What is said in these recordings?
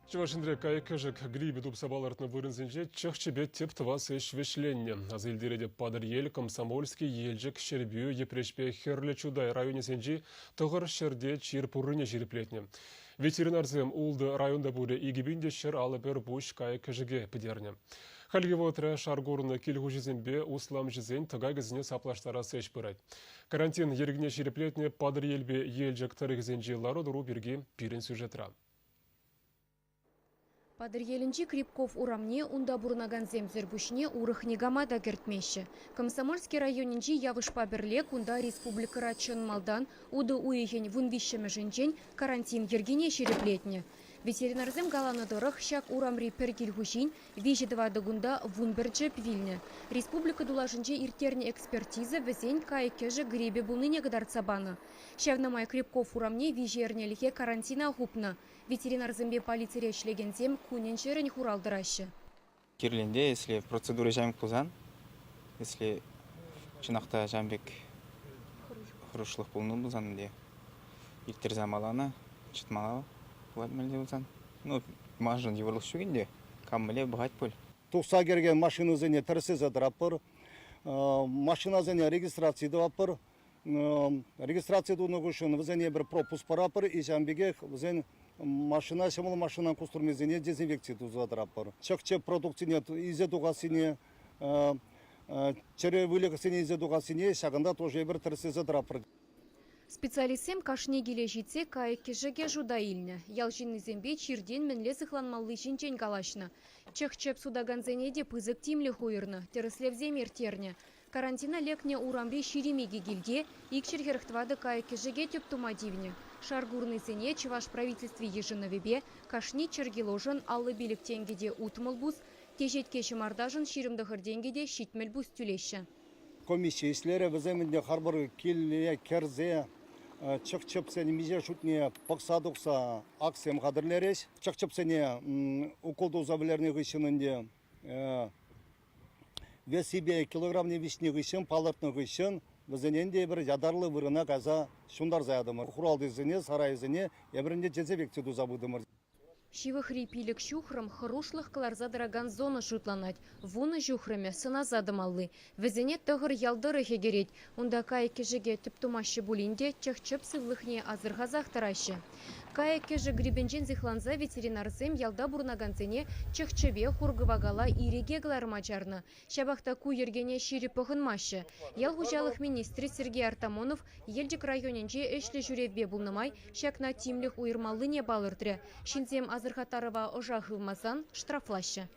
Чӑваш Енре кайӑк-кӗшӗк грипӗ тупса палӑртнӑ вырӑнсенче чӑх-чӗпе тӗп тӑвас ӗҫ вӗҫленнӗ. Аса илтеретӗп, Патӑрьел, Комсомольски, Елчӗк, Ҫӗрпӳ, Йӗпреҫпе Хӗрлӗ Чутай районӗсенчи тӑхӑр ҫӗрте чир пуррине ҫирӗплетнӗ. Ветеринарсем ултӑ районта пурӗ 2151 пуҫ кайӑк-кӗшӗке пӗтернӗ. Хальхи вӑхӑтра шар курнӑ кил хуҫисемпе усламҫӑсен тӑкакӗсене саплаштарас ӗҫ пырать. Карантин йӗркине ҫирӗплетнӗ Патӑрьелпе Елчӗк тӑрӑхӗсенчи лару-тӑру пирки пирӗн сюжетра. Патӑрьелӗнчи Крипков урамне унта пурӑнакансемсӗр пуҫне урӑх никама та кӗртмеҫҫӗ. Комсомольски районӗнчи Явӑшпа пӗрле кунта республикӑра чӑн малтан утӑ уйӑхӗн вунвиҫҫӗмӗшӗнчен карантин йӗркине ҫирӗплетнӗ. Ветеринарсем каланӑ тӑрӑх, ҫак урамри пӗр кил хуҫин виҫӗ-тӑватӑ кунта 11 чӗп вилнӗ. Республика тулашӗнче ирттернӗ экспертиза вӗсен кайӑк-кӗшӗк грипӗ пулнине кӑтартса панӑ. Ҫавна май Крепков урамне виҫӗ эрнелӗхе карантина хупнӑ. Ветеринарсемпе полицире ӗҫлекенсем кунӗн-ҫӗрӗн хурал тӑраҫҫӗ. Кирлӗ если процедура ҫамрӑк пулсан, если чӑнах та ҫавӑн пек хӑрушлӑх пулнӑ пулсан ӗнтӗ ирттерсе малана чӑтмалла пулать мӗнле пулсан. Ну, маншӑн йывӑрлӑх ҫук ӗнтӗ, кам мӗнле пӑхать пуль. Тухса кӗрекен машинӑсене тӗрӗслесе тӑратпӑр, машинасене регистраци тӑватпӑр. Регистраци тунӑ хыҫҫӑн вӗсене пӗр пропуск паратпӑр, и ҫавӑн пекех вӗсен машина, ҫӑмӑл машина кустӑрмисене дезинфекци туса тӑратпӑр. Чӑх-чӗп продукцине илсе тухассине, чӗрӗ выльӑхсене илсе тухассине ҫакӑнта тоже эпир тӗрӗслесе тӑратпӑр. Специалистсем кашни киле ҫитсе кайӑк-кӗшӗке шута илнӗ. Ял ҫыннисемпе чиртен мӗнле сыхланмалли ҫинчен калаҫнӑ. Чӑх-чӗп сутакансене те пысӑк тимлӗх уйӑрнӑ, тӗрӗслевсем ирттернӗ. Карантина лекнӗ урамри 22 килте 244 кайӑк-кӗшӗке тӗп тума тивнӗ. Шар курнисене Чӑваш правительстви йышӑнӑвӗпе кашни чӗр килошӑн 55 тенкӗ те 60 пус, теҫетке ҫӑмарташӑн 29 тенкӗ те 70 пус тӳлеҫҫӗ. Комисси ӗҫлерӗ, вӗсем ӗнтӗ харпӑр киле кӗрсе чӑх-чӗпсен миҫе шутне пӑхса тухса аксем хатӗрлерӗҫ. Чӑх-чӗпсене укол туса вӗлернӗ хыҫҫӑн ӗнтӗ Весипе килограмне виҫнӗ хыҫҫӑн, палӑртнӑ хыҫҫӑн вӗсене ӗнтӗ эпир ятарлӑ вырӑна кайса ҫунтарса ятӑмӑр. Хуралтисене, сарайӗсене эпир ӗнтӗ дезинфекци туса пытӑмӑр. Ҫывӑхри пилӗк ҫухрӑм хӑрушлӑх кӑларса тӑракан зона шутланать. Вунӑ ҫухрӑмӗ сӑнаса тӑмалли. Вӗсене тӑхӑр ял тӑрӑхӗ кӗрет. Унта кайӑк-кӗшӗке тӗп тумаҫҫӗ пулин те чӑх-чӗп сывлӑхне асӑрхасах тӑраҫҫӗ. Кайӑк-кӗшӗк грипӗнчен сыхланса ветеринарсем ялта пурӑнакансене чӑх-чӗпе, хур-кӑвакала ирӗке кӑларма чарнӑ. Ҫапах та ку йӗркене ҫирӗп пӑхӑнмаҫҫӗ. Ял хуҫалӑх министрӗ Сергей Артамонов Елчӗк районӗнче ӗҫлӗ ҫӳревпе пулнӑ май ҫакна тимлӗх уйӑрмаллине палӑртрӗ. Ҫынсем асӑрхаттарӑва ӑша хывмасан штрафлаҫҫӗ.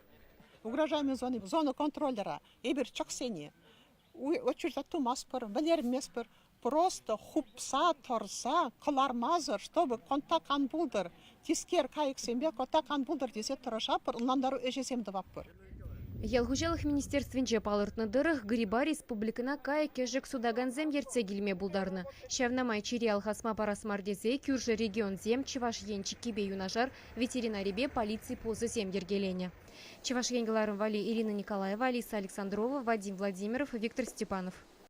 Угрожаемая зона, зона контроллера эпир чӑхсене отчуждать тумастпӑр, вӗлерместпӗр. Просто хупса тӑрса кӑлармасӑр, чтобы контакт ан пултӑр, тискер кайӑксемпе контакт ан пултӑр тесе тӑрӑшатпӑр, ӑнлантару ӗҫӗсем тӑватпӑр. Ял хуҫалӑх министерствинче палӑртнӑ тӑрӑх, грипа республикӑна кайӑк-кӗшӗк сутакансем ертсе килме пултарнӑ. Ҫавна май чире алхасма парас мар тесе кӳршӗ регионсем Чӑваш Ен чиккипе юнашар ветеринарипе полици посӗсем йӗркеленӗ. Чӑваш Ен кӑларӑм валли Ирина Николаева, Алиса Александрова, Вадим Владимиров, Виктор Степанов.